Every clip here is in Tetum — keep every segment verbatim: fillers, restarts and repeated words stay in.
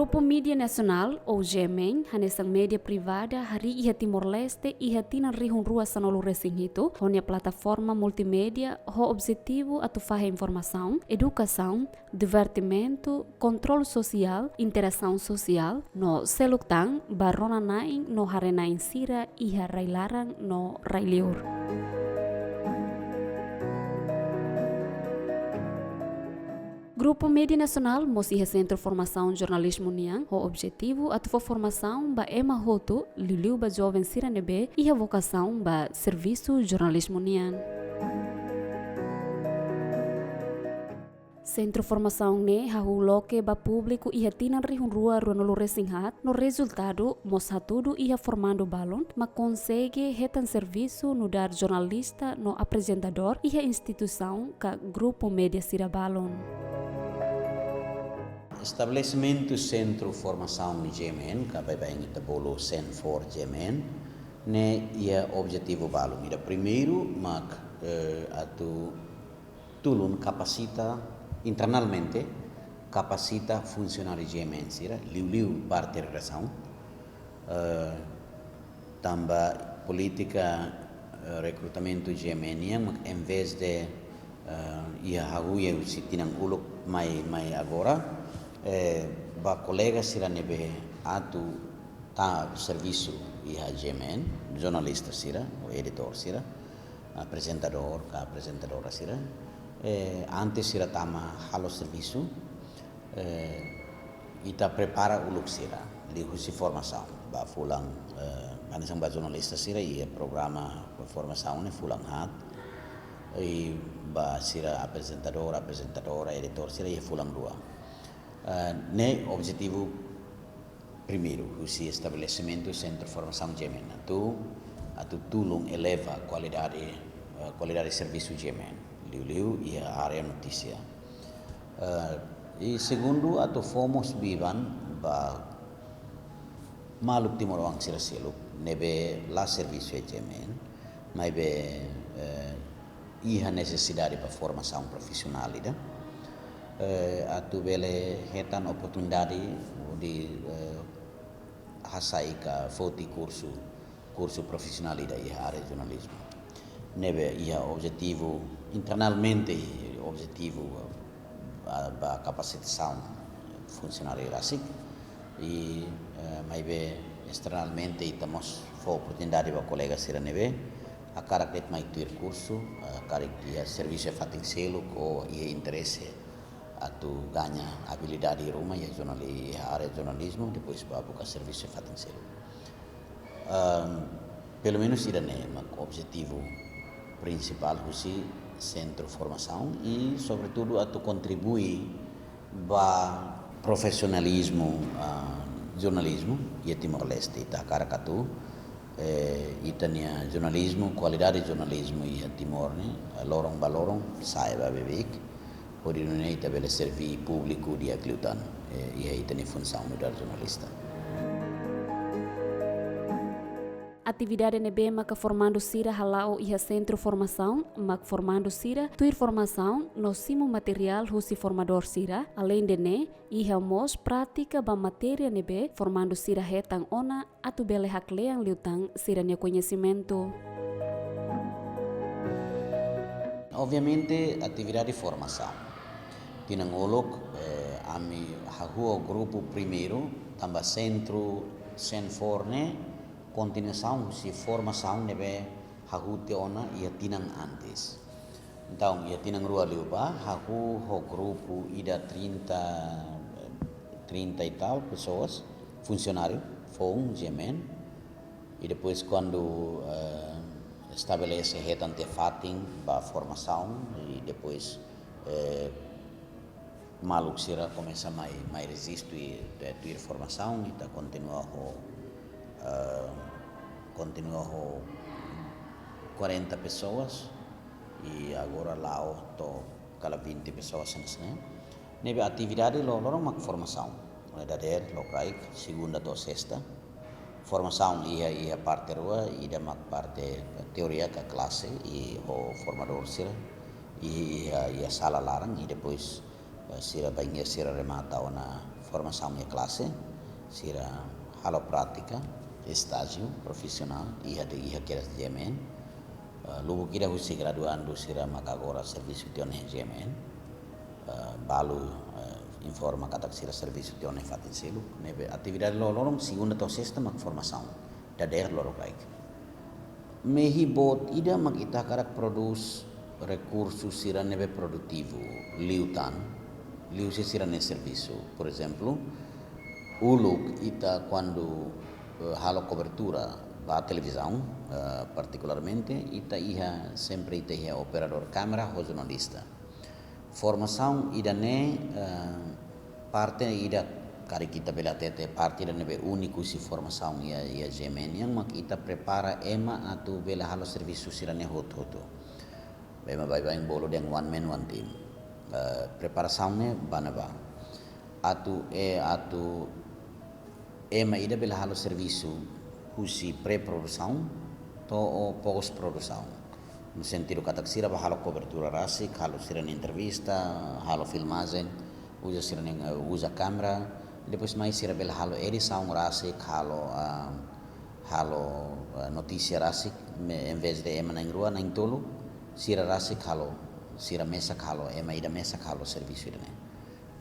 Grupu Mídia Nasionál ou G M N, hanesan média privada harii iha Timor-Leste iha tinan rihun rua sanulu-resin-hitu, ho nia plataforma multimédia ho objetivu atu fahe informasaun, edukasaun, divertimentu, kontrolu sosiál, interasaun sosiál, no seluk tan ba rona-na'in no haree-na'in sira iha rai-laran no rai-liur. Grupu Mídia Nasionál mós iha Sentru Formasaun Jornalizmu nian, ho objetivu atu fó formasaun ba ema hotu, liuliu ba joven sira ne'ebé iha vokasaun ba servisu jornalizmu nian. Sentru formasaun ne'e hahú loke ba públiku iha tinan rihun rua ruanulu-resin-haat, no rezultadu mós hatudu iha formandu balun mak konsege hetan servisu nu'udar jornalista no aprezentadór iha instituisaun ka grupu média sira balun. Estabelesimentu Sentru Formasaun G M N, ka baibain ita bolu Senfor G M N, ne'e iha objetivu balun. Ida primeiru mak, eh, atu tulun kapasita internamente, kapasita funsionáriu G M N sira, liuliu parte redasaun. Eh, tanba polítika, eh, rekrutamentu G M N nian, mak envezde, eh, iha hahú iha husi tinan uluk mai, mai agora, eh, ba kolega sira ne'ebé atu tama servisu iha G M N, jornalista sira, ou editór sira, aprezentadór ka aprezentadora sira, eh, antes sira tama halo servisu, eh, ita prepara uluk sira liuhusi formasaun. Ba fulan, eh, hanesan ba jornalista sira iha programa formasaun ne'e fulan haat, i ba sira aprezentadór, aprezentadora, editór sira iha fulan rua. Eh, ne'e objetivu primeiru husi estabelesimentu Sentru Formasaun G M N, atu, atu tulun eleva kualidade, eh, kualidade servisu G M N, liuliu iha área notísia. Eh, i segundu, atu fó mós biban ba maluk timoroan sira seluk ne'ebé la servisu iha G M N, maibé, eh, iha nesesidade ba formasaun profisionál ida, eh, atu bele hetan oportunidade hodi, eh, hasai ka foti kursu, kursu profisionál ida iha área jornalizmu. Ne'ebé iha objetivu internamente, objetivu, ah, ba kapasitasaun funsionáriu rasik, i, eh, maibé esternamente ita mós fó oportunidade ba kolega sira ne'ebé hakarak de'it mai tuir kursu, eh, karik iha servisu iha fatin seluk ou iha interese atu gaña abilidade ruma iha jornali-, iha área jornalizmu, depois ba buka servisu iha fatin seluk. Ehm, pelumenus ida-ne'e mak objetivu prinsipál husi sentru formasaun i, sobretudu, atu kontribui ba profisionalizmu, ah, jornalizmu iha Timor-Leste. Ita hakarak atu, eh, ita-nia jornalizmu, kualidade jornalizmu iha Timor ne'e, eh, loron ba loron sa'e ba beibeik, hodi nune'e ita bele servi públiku di'ak liután, eh, iha ita-nia funsaun nu'udar jornalista. Atividade ne'ebé maka formandu sira hala'o iha sentru formasaun, mak formandu sira tuir formasaun no simu materiál husi formadór sira. Aleinde ne'e, iha mós prátika ba matéria ne'ebé formandu sira hetan ona atu bele haklean liután sira-nia koñesimentu. Obviamente, atividade formasaun. Tinan uluk, eh, ami hahú ho grupu primeiru, tanba sentru Senfor ne'e kontinuasaun husi formasaun ne'ebé hahú tiha ona iha tinan antes. Entaun, iha tinan rua liubá, hahú ho grupu ida trinta, trinta e tal pessoas, funsionáriu foun G M N. I depois, kuandu, eh, estabelese hetan tiha fatin ba formasaun, i depois, eh, maluk sira komesa mai, mai rejistu i, eh, tuir formasaun, ita kontinua ho, eh, kontinua ho quarenta pessoas, i agora la'o to'o kala vinte pessoas hanesan ne'e. Ne'ebé atividade loroloron mak formasaun. Mulai dadeer, lokraik, segunda to'o sesta. Formasaun iha, iha parte rua, ida mak parte teoria ka klase, i ho formadór sira, i iha, iha sala laran, i depois, eh, sira bainhira sira remata ona formasaun iha klase, sira halo prátika, estájiu profisionál, iha de iha kedas G M N. Eh, lubuk ida husi graduandu sira mak agora servisu tiha ona iha G M N. Eh, balu, eh, informa katak sira servisu tiha ona iha fatin seluk. Ne'ebé atividade loroloron, segunda to'o sesta mak formasaun. Dadeer lorokraik. Mehi boot ida mak ita hakarak prodús rekursu sira ne'ebé produtivu, liután, liuhusi sira-nia servisu. Por ezemplu, uluk ita kuandu, eh, halo kobertura ba televizaun, eh, partikularmente, ita iha, sempre ita iha operadór kámera ho jornalista. Formasaun ida-ne'e, eh, parte ida karik ita bele hatete parte ida ne'ebé úniku husi formasaun iha, iha G M N nian mak ita prepara ema atu bele halo servisu sira-ne'e hotu-hotu. Ema baibain bolu dehan one man, one team. Eh, preparasaun ne'e ba ne'ebá. Atu, eh, atu ema ida bele halo servisu husi pré-produsaun to'o pós-produsaun. No sentidu katak sira bá halo kobertura rasik, halo sira-nia entrevista, halo filmajen, uza sira-nia, eh, uza kámera, depois mai sira bele halo edisaun rasik, halo, ah, halo, eh, notísia rasik, me, envezde ema na'in-rua, na'in-tolu, sira rasik halo, sira mesak halo, ema ida mesak halo servisu ida-ne'e.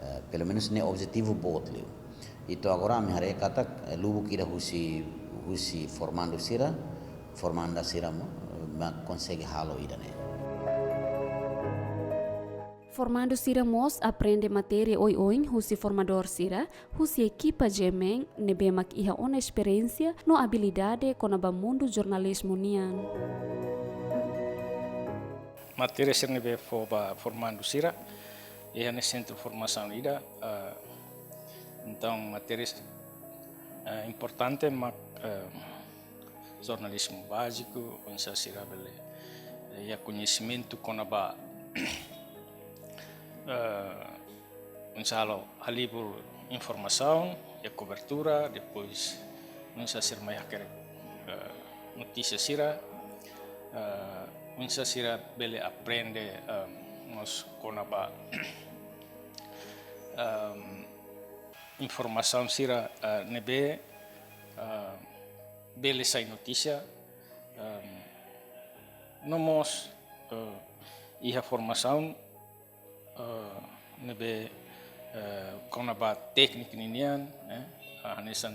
Eh, pelumenus ne'e objetivu boot liu. I to'o agora ami haree katak, eh, lubuk ida husi, husi formandu sira, formanda sira mo, eh, mak konsege halo ida-ne'e. Formandu sira mós aprende matéria oioin husi formadór sira, husi ekipa G M N ne'ebé mak iha ona esperiénsia no abilidade kona-ba mundu jornalizmu nian. Matéria sira ne'ebé fó ba formandu sira iha ne'e sentru formasaun ida, eh, entaun matéria, eh, importante mak, eh, jornalizmu báziku, oinsá sira bele, eh, iha koñesimentu kona-ba, eh, oinsá halo halibur informasaun, iha kobertura, depois oinsá sira mai hakerek, eh, notísia sira, eh, oinsá sira bele aprende, eh, mós kona-ba, em, informasaun sira, eh, ne'ebé, eh, bele sai notísia, em, no mós, eh, iha formasaun, eh, ne'ebé, eh, kona-ba tékniku ninian, eh, hanesan,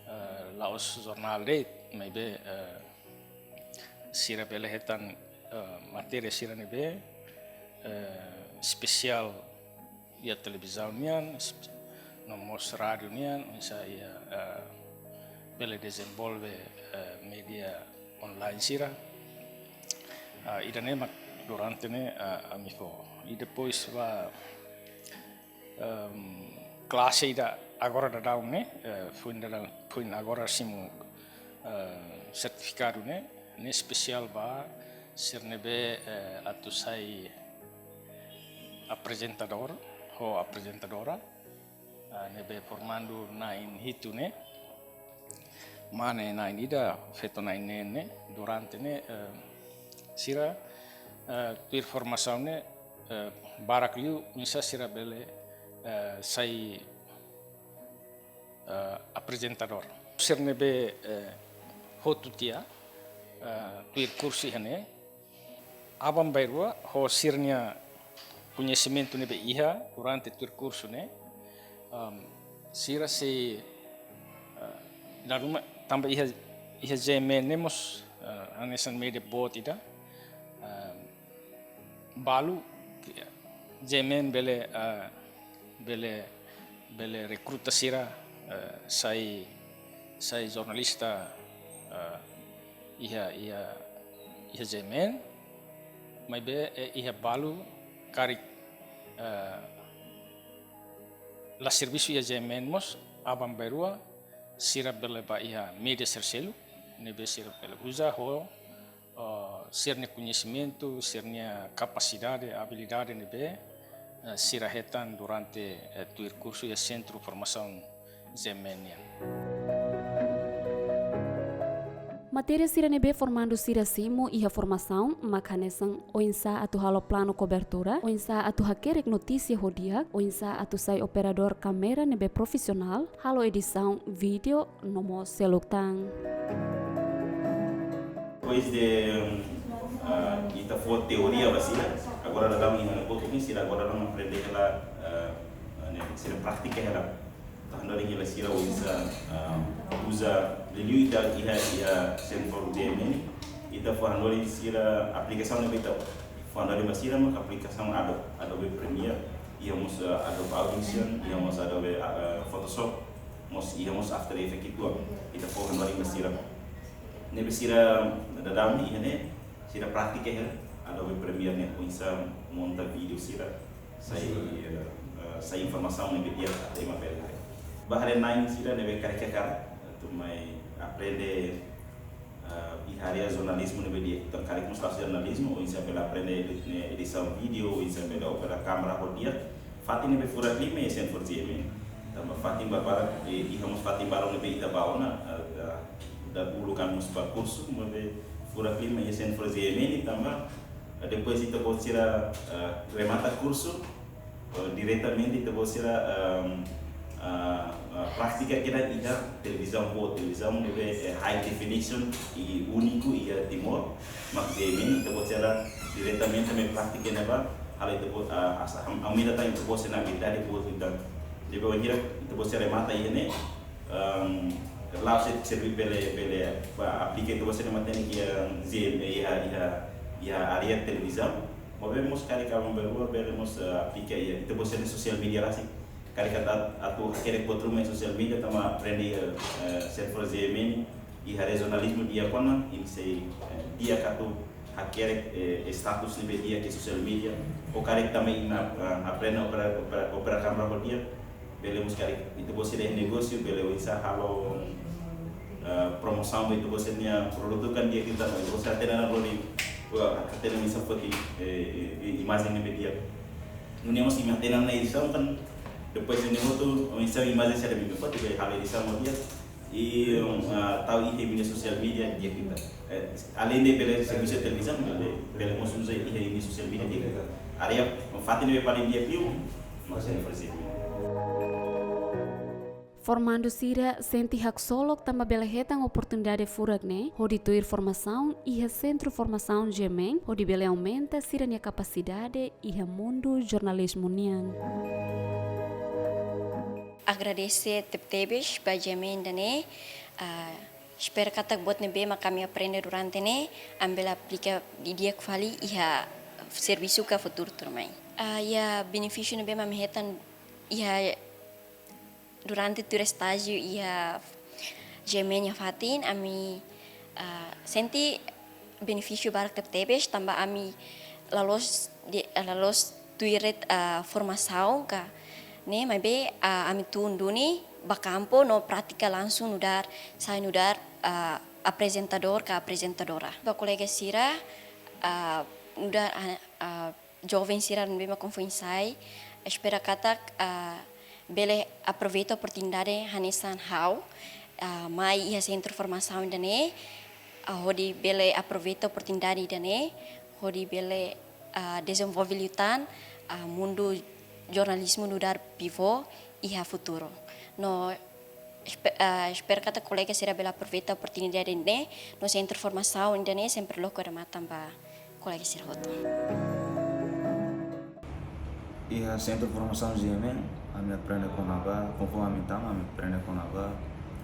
eh, la'ós jornál de'it, maibé, eh, sira bele hetan, eh, matéria sira ne'ebé, eh, espesiál iha televizaun nian, esp-, no mós rádiu nian, oinsá iha, eh, bele dezenvolve, eh, média online sira. Ah, ida-ne'e mak durante ne'e, ah, ami fó. I depois ba, em, klase ida agora daudaun ne'e, eh, foin daudaun, foin agora simu, eh, sertifikadu ne'e, ne'e espesiál ba sira ne'ebé, eh, atu sai aprezentadór ho aprezentadora, ah, ne'ebé formandu na'in-hitu ne'e, mane na'in-ida, feto na'in-neen ne'e, durante ne'e, eh, sira, eh, tuir formasaun ne'e, eh, barak liu oinsá sira bele, eh, sai, eh, aprezentadór. Sira ne'ebé, eh, hotu tiha, eh, tuir kursu iha ne'e, aban-bainrua ho sira-nia koñesimentu ne'ebé iha durante tuir kursu ne'e, em, sira sei, eh, dala ruma tanba iha, iha G M N ne'e mós, eh, hanesan média boot ida, em, balu, G M N bele, eh, bele, bele rekruta sira, eh, sai, sai jornalista, eh, iha, iha, iha G M N, maibé, eh, iha balu karik, eh, la servisu iha G M N mós, aban-bainrua sira bele bá iha média sira seluk, ne'ebé sira bele uza ho, eh, sira-nia koñesimentu, sira-nia kapasidade, abilidade ne'ebé, eh, sira hetan durante, eh, tuir kursu iha Sentru Formasaun G M N nian. Matéria sira ne'ebé formandu sira simu iha formasaun mak hanesan oinsá atu halo planu kobertura, oinsá atu hakerek notísia ho di'ak, oinsá atu sai operadór kámera ne'ebé profisionál, halo edisaun vídeo no mós seluk tan. Depois de, ah, ita fó teoria ba sira, agora daudaun iha ne'e portu sira agora daudaun aprende hela, ah, ah, ne'e, sira prátika hela. Ita hanorin hela sira oinsá, ah, uza liuliu ita iha, iha Centro G M N, ita fó hanorin sira aplikasaun ne'ebé ita fó hanorin ba sira mak aplikasaun Adobe, Adobe Premiere, iha mós, ah, Adobe Audition, iha mós Adobe, ah, ah, Photoshop, mós iha mós After Effects uitoan. Ita fó hanorin ba sira. Ne'ebé sira daudaun iha ne'e, sira prátika hela Adobe Premiere ne'e, oinsá monta vídeo sira, sai, eh, eh, sai informasaun ne'ebé di'ak atu ema bele haree. Ba haree na'in sira ne'ebé karik hakarak atu mai aprende, eh, iha área jornalizmu ne'ebé di'ak. Entaun karik mós tau jornalizmu, oinsá bele aprende edi-, ne'e edisaun vídeo, oinsá bele opera kámera ho di'ak. Fatin ne'ebé furak liu mak iha Centro G M N. Tanba fatin barak, eh, iha mós fatin barak ne'ebé ita bá ona, eh, eh, dahuluk an mós bá kursu, maibé furak liu mak iha Centro G M N, tanba, eh, depois ita-boot sira, eh, remata kursu, eh, diretamente ita-boot sira, ehm, ah, ah, prátika kedas iha televizaun boot, televizaun ne'ebé, eh, high definition i úniku iha Timor, mak G M N, ita-boot sira diretamente mai prátika ne'ebá, halo ita-boot, ah, asa, am-, aumenta tan ita-boot sira-nia abilidade boot ida. Ne'ebé wainhira ita-boot sira remata iha ne'e, ehm, la'ós de'it servisu bele, bele, ba, aplika ita-boot sira-nia matenek iha, iha, iha, iha área televizaun. Maibé mós karik aban-bainrua bele mós, eh, aplika iha ita-boot sira-nia sosiál media rasik. Karik atu, atu hakerek buat ruma iha sosiál media, tanba aprende, eh, eh, Centro G M N, iha jornalizmu di'ak ona, imi sei, eh, di'ak atu hakerek, eh, status ne'ebé di'ak iha sosiál media. Ou karik tanba imi, eh, aprende opera, opera, opera kámera ho di'ak, bele mós karik ita-boot sira iha negósiu, bele oinsá halo, eh, promosaun ba ita-boot sira-nia produtu kan di'ak ita, ita-boot sira hatene ona lori, wah, hatene oinsá foti, eh, eh, eh, imajen ne'ebé di'ak. Nune'e mós imi hatene ona edisaun kan, depois de ne'e hotu, oinsá imajen sira ne'ebé imi foti, bele halo edisaun ho di'ak. I, um, ah, tau iha imi-nia sosiál media di'ak ita. Eh, além de bele servisu televizaun, bele, bele mós uza iha imi-nia sosiál media di'ak ita. Área fatin ne'ebé paling di'ak liu, mak Centro G M N. Formandu sira sente haksolok tanba bele hetan oportunidade furak ne'e, hodi tuir formasaun iha Sentru Formasaun G M N, hodi bele aumenta sira-nia kapasidade iha mundu jornalizmu nian. Agradese tebetebes ba G M N ida-ne'e, ah, espera katak buat ne'ebé mak ami aprende durante ne'e, ami bele aplika didi'ak fali iha servisu ka futuru tuirmai. Ah, iha benefísiu ne'ebé mak ami hetan iha durante tuir estájiu iha G M N nia fatin, ami, ah, sente benefísiu barak tebetebes, tanba ami la'ós de'it, ah, la'ós tuir de'it, ah, formasaun ka ne'e, maibé, ah, ami tun duni bá kampu no prátika langsung nu'udar, sai nu'udar, ah, aprezentadór ka aprezentadora. Ba kolega sira, ah, nu'udar, ah, ah, joven sira ne'ebé mak foin sai, espera katak, ah, bele aproveita oportunidade hanesan ha'u, ah, mai iha Sentru Formasaun ida-ne'e, ah, hodi bele aproveita oportunidade ida-ne'e, hodi bele, ah, dezenvolve liután, ah, mundu jornalizmu nu'udar pivô iha futuru. No espe-, ah, espera katak kolega sira bele aproveita oportunidade ne'e, no Sentru Formasaun ida-ne'e sempre loke odamatan ba kolega sira hotu. Iha Sentru Formasaun G M N, ami aprende kona-ba, konforme ami tama, ami aprende kona-ba,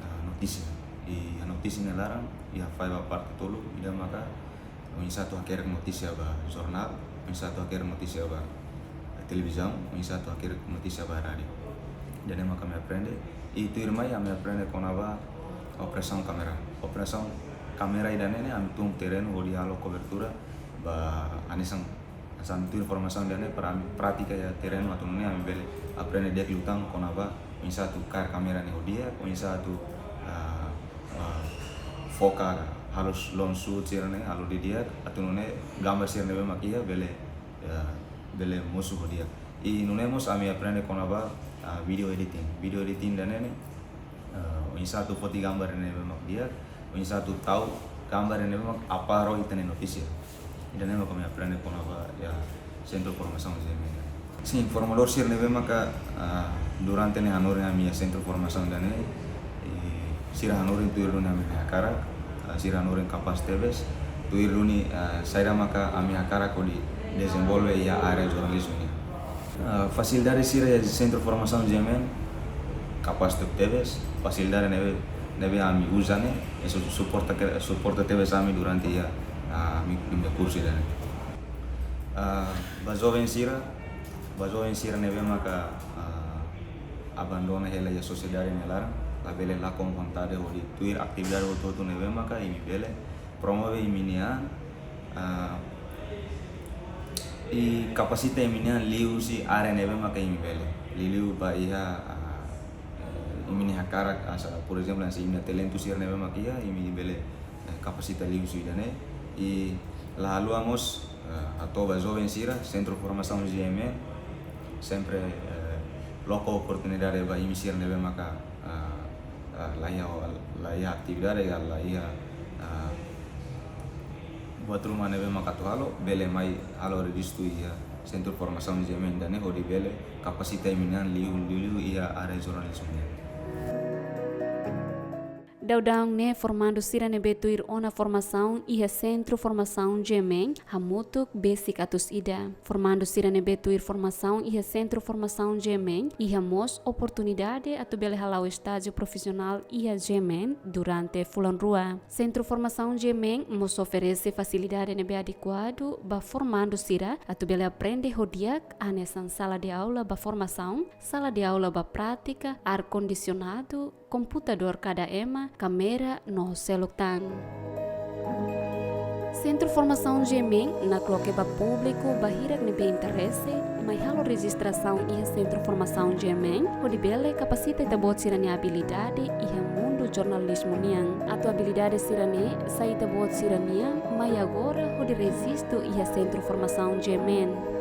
ah, notísia. I iha notísia nia laran, iha faiba parte tolu, ida maka oinsá atu hakerek notísia ba jornál, oinsá atu hakerek notísia ba televizaun, oinsá atu hakerek notísia ba rádiu. Ida-ne'e maka ami aprende. I tuirmai ami aprende kona-ba operasaun kámera. Operasaun kámera ida-ne'e ne'e ami tun terrenu hodi halo kobertura ba hanesan, hanesan tuir formasaun ida-ne'e para ami prátika iha terrenu atu nune'e ami bele aprende di'ak liután kona-ba oinsá atu kaer kámera ne'e ho di'ak, oinsá atu, ah, ah, foka, halo long shoot sira-ne'e, halo didi'ak, atu nune'e gambar sira ne'ebé mak iha bele, ah, bele mosu ho di'ak. I nune'e mós ami aprende kona-ba, ah, video editing. Video editing ida-ne'e ne'e, ah, oinsá atu foti gambar ne'ebé mak di'ak, oinsá atu tau Tanba ida-ne'e mak apá ró ita-nia notísia. Ida-ne'e mak ami aprende kona-ba iha Sentru Formasaun G M N. Sin, formadór sira ne'ebé maka, ah, durante ne'e hanorin ami iha Sentru Formasaun ida-ne'e, i sira hanorin tuir duni ami-nia hakarak, ah, sira hanorin kapás tebes, tuir duni, ah, saida maka ami hakarak hodi dezenvolve iha área jornalizmu nian. Ah, fasilidade sira iha Sentru Formasaun G M N kapás tebes, fasilidade ne'ebé, ne'ebé ami uza ne'e, i su-, suporta ke, suporta tebes ami durante iha, ah, ami, ami kursu ida-ne'e. Ah, ba joven sira, ba joven sira ne'ebé maka, ah, abandona hela iha sosiedade nia laran, labele lakon vontade hodi tuir atividade hotu-hotu ne'ebé maka imi bele promove imi-nia an, ah, i kapasita imi-nia an liuhusi área ne'ebé maka imi bele. Liuliu ba iha, ah, eh, imi-nia hakarak, asa, por ezemplu, hanesan imi-nia talentu sira ne'ebé maka iha, imi bele, eh, kapasita liuhusi ida-ne'e. I la haluha mós, eh, hato'o ba joven sira, Sentru Formasaun G M N sempre, eh, loke oportunidade ba imi sira ne'ebé maka, ah, ah, la iha, la iha atividade, ka la iha, ah, buat ruma ne'ebé maka atu halo, bele mai halo rejistu iha Sentru Formasaun G M N ida-ne'e hodi bele kapasita imi-nia an liu, liu, liu iha área jornalizmu nian. Daudaun ne'e formandu sira ne'ebé tuir ona formasaun iha Sentru Formasaun G M N hamutuk besik atus ida. Formandu sira ne'ebé tuir formasaun iha Sentru Formasaun G M N iha mós oportunidade atu bele hala'o estájiu profisionál iha G M N durante fulan rua. Sentru Formasaun G M N mós oferese fasilidade ne'ebé adekuadu ba formandu sira atu bele aprende ho di'ak, hanesan sala de aula ba formasaun, sala de aula ba prátika, ar-kondisionadu, komputadór kada ema, kámera no seluk tan. Sentru Formasaun G M N nakloke ba públiku ba hirak ne'ebé interese mai halo rejistrasaun iha Sentru Formasaun G M N, hodi bele kapasita ita-boot sira-nia abilidade iha mundu jornalizmu nian. Atu abilidade sira-ne'e sai ita-boot sira-nian mai agora hodi rejistu iha Sentru Formasaun G M N.